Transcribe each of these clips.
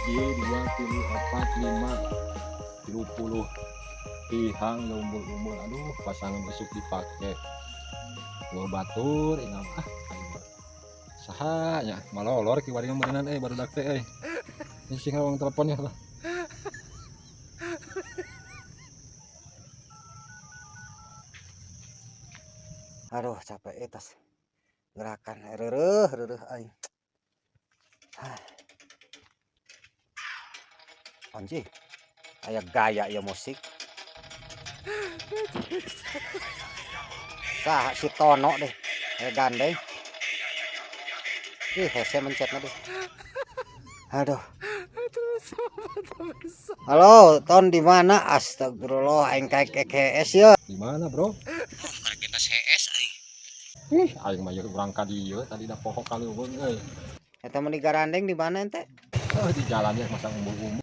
1, 2, 3, 4, 5, 30 tihang umbul-umbul. Aduh, pasangan isuk dipake. Gua batur inam ah aing. Saha nya malolor ki waringan meureunnan euy barudak teh euy. Ini sing ngawang teleponnya lah. Aduh, capek tas. Gerakan reureuh reureuh aing. Anjing. Aya gaya ya musik. Sah si Tono deh. Gandeng. Ih, hese mencetna deh. Aduh. Halo, Ton di mana? Astagfirullah, aing kaek KKS ya. Di mana, Bro? Karek kita CS aing. Ih, aing mah ieu urang ka dieu tadi da poho kaleuweung euy. Eta mah di Garandeng di mana ente? Eh, di jalan ya masang umbul-umbul.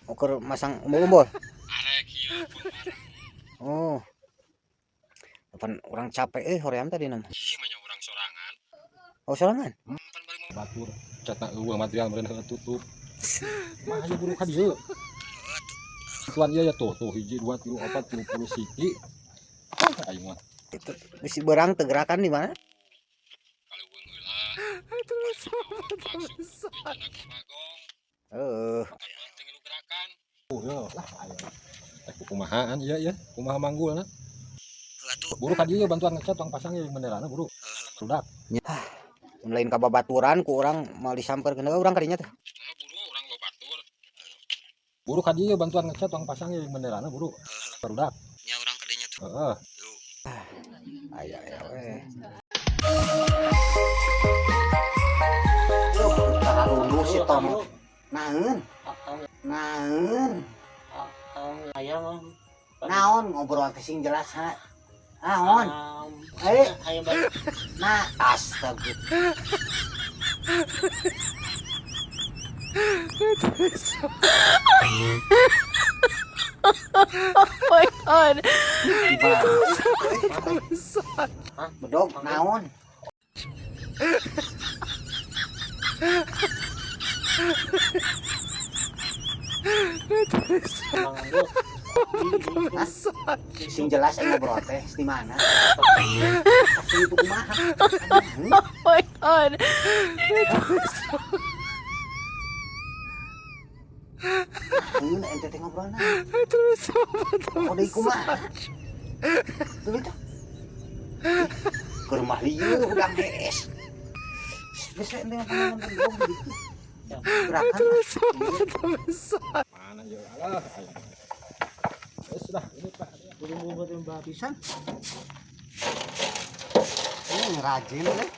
Ukur masang umbul-umbul. Arek ieu pun. Oh. Pan urang capek euy hoream tadi nama. Ih, mah nya urang sorangan. Oh, sorangan. Pan bari mau batur. Catna eueuh material meureun heueuh tutup. Mah aya buru ka dieu. Tuan ieu ya tuh, tuh 1 2 3 4 30 siki. Ah, aing mah. Itu bisi berang teu gerakan di mana? Kaleuweung heula. Heeh. Gerakan. Oh, ya lah aing. Eh, kumahaan ieu ya, kumaha manggulna? Buru ka dieu bantuan ngecat tong pasang ieu benderana buru. Budak. Mun lain ka babaturan ku urang moal disampeurkeun heueuh urang kadinya teh. Buru urang babatur. Buru ka dieu bantuan ngecat tong pasang ieu benderana buru. Barudak. Nya urang kadinya teh. Heeh. Aya aya we. Tararunduh si Tono. Naeun? Naeun? Naon ngobrol teh sing jelas ha? Naon? Eh, nah astaga. Oh my god. Bedog naon? Sing jelas aing ngobrol teh di mana? Pasti itu kumaha? Oh my god. Naon ente teh ngobrolna? Kode kumaha? Tuh itu. Ke rumah lieu udang hees. Geus ente ngomong gitu. Gerakan. Mana ya alah aing. Wes lah ini Pak. Pisan. Ini rajin deh.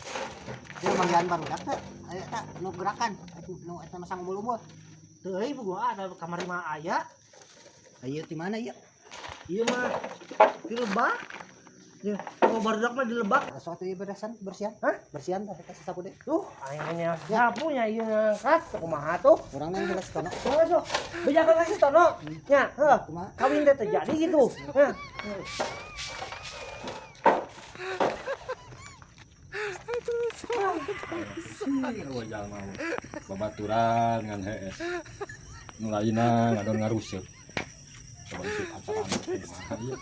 Ini manggihan barudak teh. Aya tah nu gerakan, nu eta masang umbul-umbul. Teu euy buku ada kamar mah aya. Aya di mana ieu? Ieu mah di lebak. Ya, oh barudak mah di lebak. Sok atuh ieu beresan, bersihan. Hah? Bersihan tah eta sasapu deui. Tuh, aing mah sapunya ieu ngangkat kumaha tuh? Urang mah jelas tono. Sok sok. Bejakeun ka si Tono. Nya, heuh. Kumaha? Kawin teh terjadi gitu. Heh. Eueuh jalma mah. Babaturan ngan hees. Nu lainna ngadon ngaruseuk. Coba isuk acarana kumaha ieu.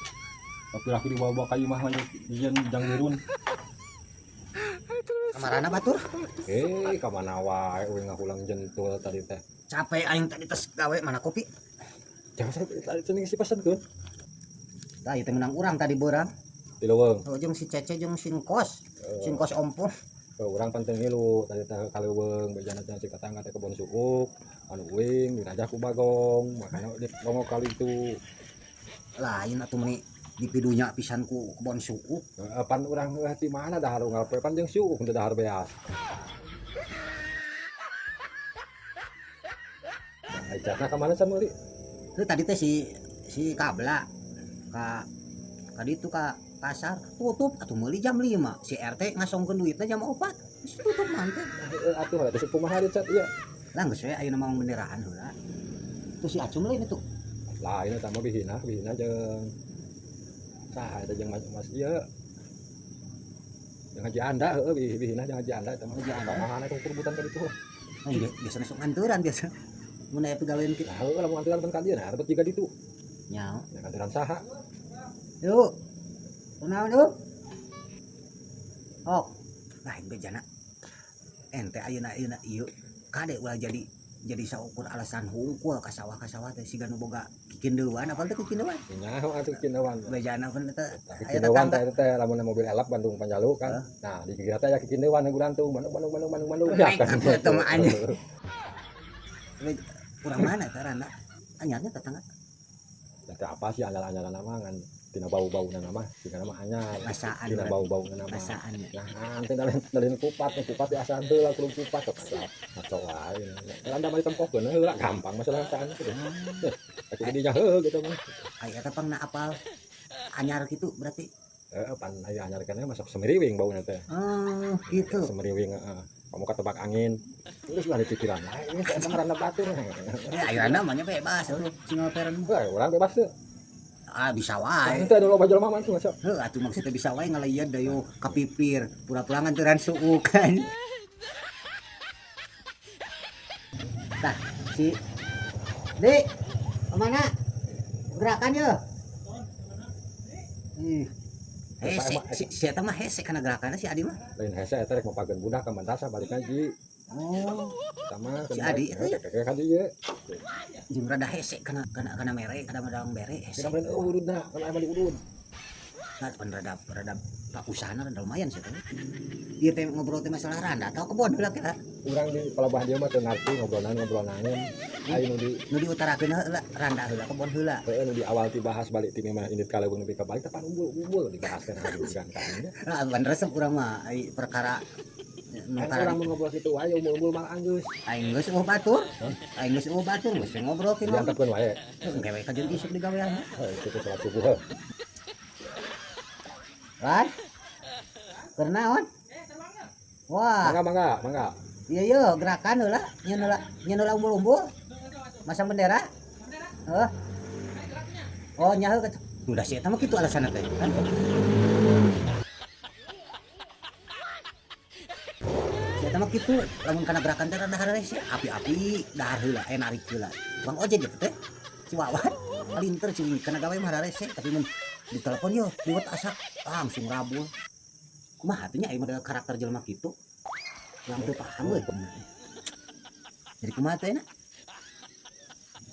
Tapi aku dibawa-bawa ka imah mah jieun janggurun. Kamarana batur? Eh, ka mana wae euy ngahulang jentul tadi teh. Capek aing tadi tes gawe mana kopi. Jangan sampai tadi teh si pesenkeun. Tah ieu teh menang urang tadi beurang. Di leuweung. Oh, jeung si Cece jeung Singkos. Singkos ompong. Urang pan teu ngilu tadi teh ka leuweung bejana teh cik tetangga teh kebon suuk anu uing dirajah ku bagong makanya di longok kali itu. Lain atuh meuni dipidunya pisan ku kebon suuk. Heeh, pan urang heuh ti mana dahar unggal poe pan jeung suuk teu dahar beas. Nah, icatna ka mana can meuli? Heuh tadi teh si Kabla ka ditu ka pasar tutup atuh meuli jam 5 si RT ngasongkeun duitna jam 4 geus tutup mantep. Heeh atuh teh kumaha deui cat ieu? Lah geus we ayeuna mah benderaan heula. Tuh si Acum lain itu. Lain eta mah bihina jeung saha eta jeung Mas ieu. Jeung Haji Anda heueuh bihina jeung Haji Anda eta mah. Haji Anda. Kamana eta kurubutan ka ditu. Oh, iya, biasanya sok nganturan biasa. Mun aya pagawean kitu. Nah, heueuh lamun anteran kan ka dieu nah, rebet jiga ditu. Nyaho. Ya anteran saha? Yuk. Kunaon yuk? Oh. Nah, bejana. Ente ayeuna ayeuna ieu kade ulah jadi saukur alasan hungkul ka sawah teh siga nu boga kikindeuan apal teh kikindeuan. Nyaho atuh kikindeuan. Bejana pun eta aya Kikindeuan tetangga. teh eta teh lamun mobil elap Bandung Panjalu kan. Hah? Nah, di kira teh aya kikindeuan gulantung Bandung Bandung Bandung Bandung Bandung. Naik atuh eta mah anjing. Urang mana teh randa? Anyarnya tetangga. Ya teh apa sih anyar-anyaran mah ngan tina bau-bauna mah sigana mah anyar. Rasaan Tina berarti. bau-bauna mah. Rasaan ya. Nah, teh dalin kupat, nu kupat diasaan heula kudu kupat sok ngaco wae. Randa mah ditempokeun heula gampang masalah rasaan gitu. Aku dinya heuh gitu mah. Aya eta pangna apal anyar kitu berarti. Heeh, pan aya anyar keneh masuk semeriwing bauna teh. Oh, gitu. Semeriwing heeh. Kamu ketebak angin. Terus lah di pikiran. Nah, ini saya emang randa batur. Ya ayo anda mah nya bebas atuh single parent. Wah, orang bebas tuh. Ah bisa wae. Itu ada loba jelema mah tuh masuk. Heuh atuh maksudnya bisa wae ngalayeun dayo kapipir, pura-pura nganteran suuk kan. Tah, si Dik, kemana? Gerakan ye. Ih. Hese, si eta mah hese kana gerakanna si Adi mah. Lain hese eta rek mapageun budak ka Mandasa balik ngaji. Oh, Sama Si Adi itu ya? Kayak ka dieu. Jeung rada hese kana kana kana mere, kana madang bere hese. Kita meureun eueuh ududna, kana emang diudud. Nah, pan rada rada pak usahana rada lumayan sih teh. Ieu teh ngobrol teh masalah randa atau kebon heula kita. Urang di pelabuhan dieu mah teu ngarti ngobrolan-ngobrolan. Ayo nu di Nu diutarakeun heula randa heula kebon heula. heueuh nu di awal dibahas balik ti memang indit ka leuweung nepi ka balik teh pan umbul-umbul dibahas kan kan kan. Nah, pan resep urang mah ai perkara nu Kan tara urang mun ngobrol kitu wae umbul-umbul mah anggeus. aing geus eueuh batur. Aing geus eueuh batur geus ngobrol kieu. Diantepkeun wae. Heuh we kajeun isuk digawean. Heuh, itu salat subuh heuh. Lan. Keur naon? Wah, Mangga mangga mangga. iya iya gerakan heula, nyeun heula, nyeun heula umbul-umbul. Masang bendera. Heuh. Oh, nya heuh. Udah sih eta mah kitu alasanna teh kan. Si eta mah kitu, lamun kana gerakan teh rada hareureus api-api dahar heula, narik heula. Tukang ojek gitu teh. Si Wawan palinter si kana gawe mah hareureus tapi mun ditelepon yo liwet asak langsung rabul. Kumaha atuh nya aya model karakter jelema kitu? Urang teu paham euy. Jadi kumaha teh na?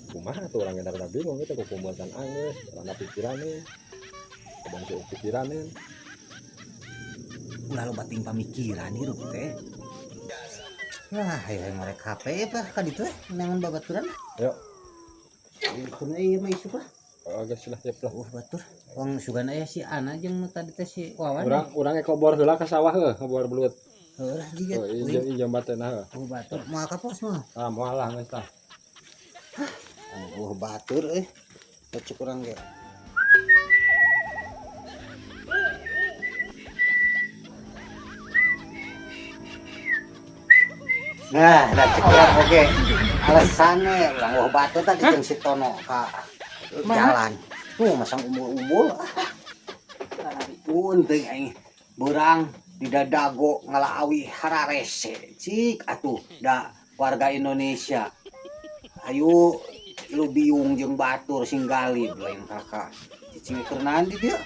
Kumaha tuh orang yang rada bingung gitu kukumpul can anggeus, rada pikiran kebon si pikiran Ulah loba ting pamikiran hirup teh. Wah, aya ngorek HP apa ka ditu teh neangan babaturan. Yuk. Kumaha ieu mah isuk lah. Oh, geus lah siap lah. Batur. Wong sugan aya si Ana jeung nu tadi teh si Wawan. Urang urang ge kobor heula ka sawah heuh, kobor belut. Heuh lah jiga. Oh, ieu ieu jembatena heuh. Oh, batur moal ka pos mah. Ah, moal lah geus lah. Oh, batur euy. Cek urang ge. Nah, da cek urang oge. Alasane urang oh batur tadi jeung si Tono ka jalan. Tuh masang umbul-umbul. Punting aing beurang di dadago ngalaawi hararese. Cik atuh da warga Indonesia. Ayo lu biung jeung batur sing galib lain kakak. Cicing keur naon di dieu?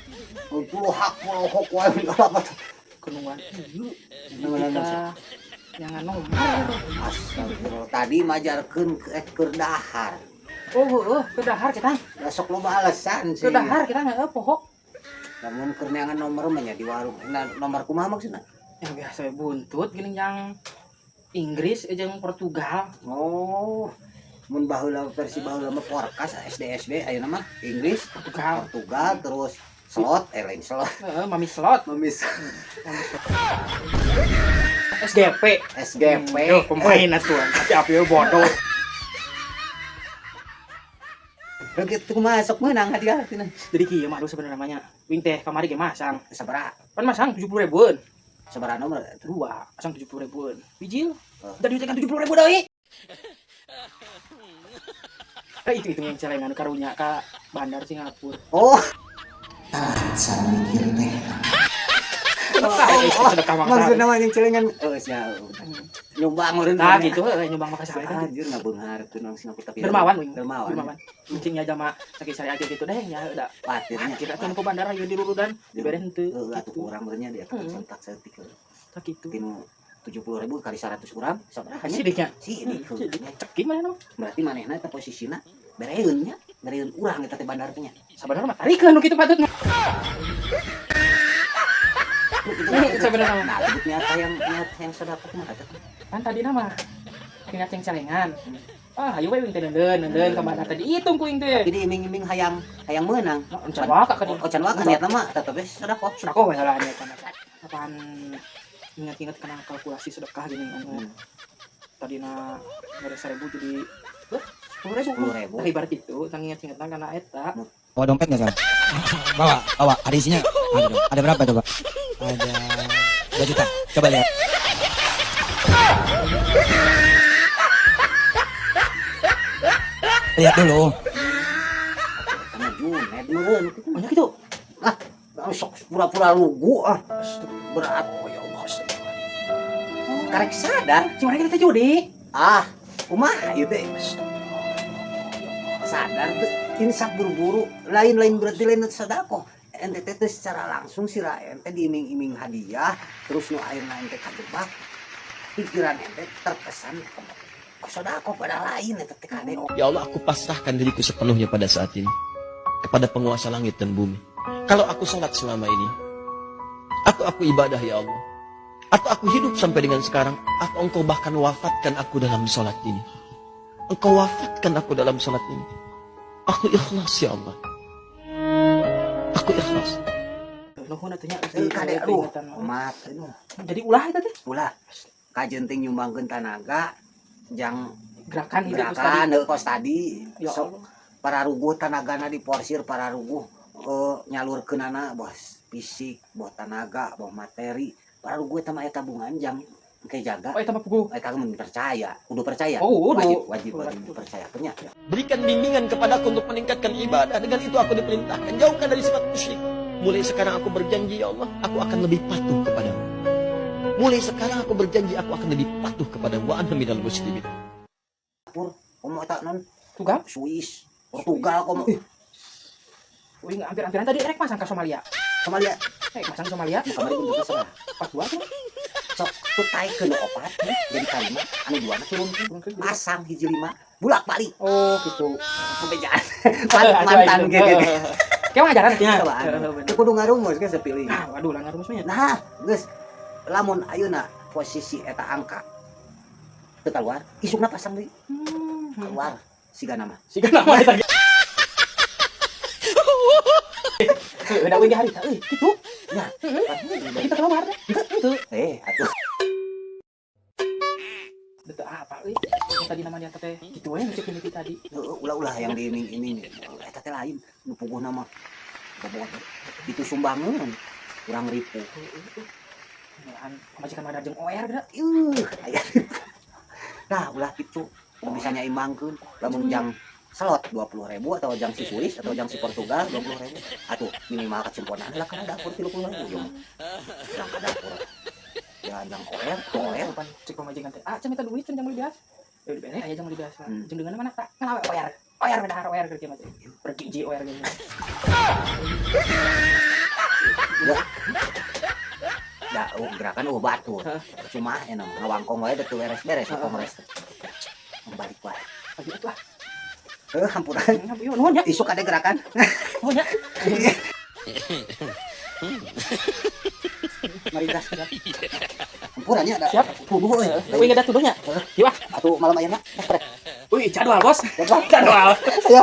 Puluhak polohok wae ngalapat. Kenungan ieu. Kenungan Jangan nomor. Astagfirullah tadi majarkeun keur dahar. Oh, heueuh, keur dahar kita. Besok loba alasan sih. Keur dahar kita heueuh pohok. Namun keur neangan nomor mah nya di warung. Nah, nomor kumaha maksudna? Yang biasa we buntut geuning yang Inggris jeung Portugal. Oh, mun baheula versi baheula mah Porkas SD SD ayeuna mah Inggris, Portugal. Portugal terus slot lain slot. Heeh, Mami slot. Mami Mami slot. SGP. SGP. Duh, pemain atuh. Tapi api we bodoh. Begitu kumaha sok meunang hadiah tina. Jadi kieu mah aduh sebenarnya namanya. Wing teh kamari ge masang. Sabaraha? Pan masang 70 ribuan. Sabaraha nomor? Dua, masang 70 ribuan. Bijil. Oh. Udah duitnya kan 70 ribu deui. Itu yang celengan karunya ka bandar Singapura. Oh. Tahan mikir teh. Sedekah, sedekah mah. Maksudna mah yang celengan oh sia nyumbang meureun. Nah gitu heuh, nyumbang mah ka saha. Anjir ngabeungharkeun langsung aku tapi Dermawan wing. Dermawan. Dermawan. Cing nya jama sakit syariat gitu deh nya da. Patirnya. Kira tuh ke bandara ieu dirurudan dibere henteu. Heeh atuh kurang meureun nya dia Hmm. sentak setik. Tah kitu. Tinu 70.000 kali 100 urang sabaraha nya? Sidiknya. Sidik. Cekin mana Berarti manehna eta posisina bereun nya, bereun urang eta teh bandar teh nya. Sabenerna mah tarikeun nu kitu patut. Sabenerna mah. Nah, niat yang sedekah kumaha teh? Kan tadi nama niat yang celengan. Ah, hayu we wing teh neundeun, neundeun ka bandar teh dihitung ku ing teh. Tapi diiming-iming hayang hayang meunang. Can waka ka Oh, can waka niatna mah tetep we sedekah. Sedekah we salah niatna. Apaan ingat-ingat kena kalkulasi sedekah gini kan. Tadina mere 1000 jadi 10.000. 10.000. Nah, ibarat itu, tang ingat-ingat karena eta. Bawa dompet nggak, Kang? Bawa, bawa. Ada isinya? Ada dong. Ada berapa coba? Ada 2 juta. Coba lihat. Lihat dulu. Sama Junet meureun kitu. Banyak itu. Ah, sok pura-pura lugu ah. Berat. Oh ya Allah, astagfirullahaladzim. Karek sadar. Si mana kita judi? Ah, kumaha ieu teh? Sadar tuh insaf buru-buru, lain-lain berarti lain sedekah. Ente teh secara langsung sira ente diiming-iming hadiah, terus nu akhirna ente kajebak. Pikiran ente terkesan sedekah pada lain eta teh kade. Ya Allah, aku pasrahkan diriku sepenuhnya pada saat ini kepada penguasa langit dan bumi. Kalau aku sholat selama ini, atau aku ibadah ya Allah, atau aku hidup sampai dengan sekarang, atau engkau bahkan wafatkan aku dalam sholat ini. Engkau wafatkan aku dalam sholat ini. Aku ikhlas ya Allah. Aku ikhlas. Nuhun atuh nya. Kade aduh, mat aduh. Jadi ulah eta teh. Ulah. Kajenting nyumbangkeun tanaga jang Gerakan gitu gerakan heuh kos tadi. Ya Sok Allah. pararuguh tanagana diporsir pararuguh nyalurkeunana boh fisik, boh tanaga, boh materi. Pararuguh eta mah aya tabungan jang engke jaga. Oh, eta mah puguh. Eta mun percaya, kudu percaya. Oh, kudu. Wajib, wajib, wajib percaya nya. Berikan bimbingan kepadaku untuk meningkatkan ibadah. Dengan itu aku diperintahkan. Jauhkan dari sifat musyrik. Mulai sekarang aku berjanji ya Allah, aku akan lebih patuh kepadamu. Mulai sekarang aku berjanji aku akan lebih patuh kepadamu. Wa ana minal muslimin. Pur, komo eta non Tugal? Swiss, Portugal komo. Ih, Uing hampir-hampiran tadi rek masang ke Somalia. Somalia. Rek masang ke Somalia. Nu kamari bentukna salah. 42 tuh. Sok teu taekeun nu opat jadi kalima anu dua na turun. Turunkeun jadi. Pasang hiji lima bulak balik. Oh, gitu. Pembejaan. Mantan gitu. Kayak ngajaran nya. Cobaan. Teu kudu ngarumus kan sepilih. Nah, waduh lah ngarumusnya. Nah, geus lamun ayeuna posisi eta angka teu keluar, isukna pasang deui. Keluar siga nama. Siga nama eta. Heuh, da uing harita euy, kitu. Nah, Kita keluar deh. Henteu. Atuh. Betul apa euy? Tadi namanya teh kitu we cek mimiti tadi. Heuh, ulah-ulah yang diiming-iming. Eta teh lain nu puguh nama. Bobogoh itu sumbangan kurang ribu. Malahan pamajikan mah jeung OR geura. Aya. Nah, ulah kitu. Bisa nyaimbangkeun lamun jang slot 20.000 atau jang si Swiss atau jang si Portugal 20.000. Atuh minimal kacemponan lah kana dapur 30.000 yo. Jang ka dapur. Ya jang OR, OR. Pan cek pamajikan teh. Ah, cem eta duit cem jang meuli beas. Ya dibere aya jang meuli beas. Hmm. Jeung dengan mana tak ngalawe OR. OR beda OR keur kieu mah teh. Pergi ji OR gini. Da oh, gerakan oh batur. Cuma enak ngawangkong wae teu beres-beres kongres. Balik wae. Ayo atuh ah. Heuh, hampura. Hampura nuhun ya. Isuk ada gerakan. Nuhun ya. Mari gas. Hampura nya ada. Siap. Tuduh euy. Uing ada tuduhnya. Yuk ah. Atuh malam ayeuna. Wih, jadwal, Bos. Jadwal. Jadwal. Ayo.